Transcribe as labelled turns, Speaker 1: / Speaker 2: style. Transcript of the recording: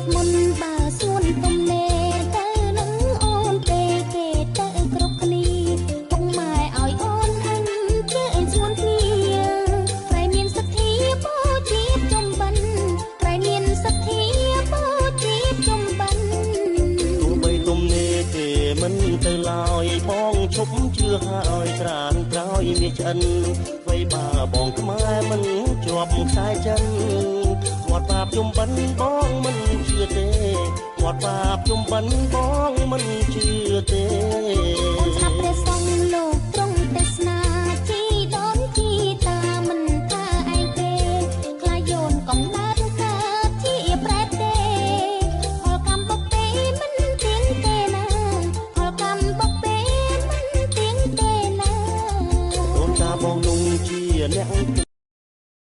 Speaker 1: តមុនបើសួនទំនេរទៅនឹងអូនទេគេទៅគ្រប់គ្នាពុកម៉ែឲ្យអូនអញជើងសួនគ្នាក្រែមានសទ្ធាបូជាចំបិនក្រែមានសទ្ធាបូជាចំបិន
Speaker 2: ទោះបីទំនេរគេមិនទៅឡើយបងឈប់ជឿហើយត្រានក្រោយវាឆ្អិនអ្វីបើបងខ្មែរមិនជាប់ខ្សែចិនវត្តបាបជុំបិណ្ឌបងមិនជឿទេវត្តបាបជុំបិណ្ឌបងមិនជឿទេ
Speaker 1: អូនស្ដាប់ព្រះ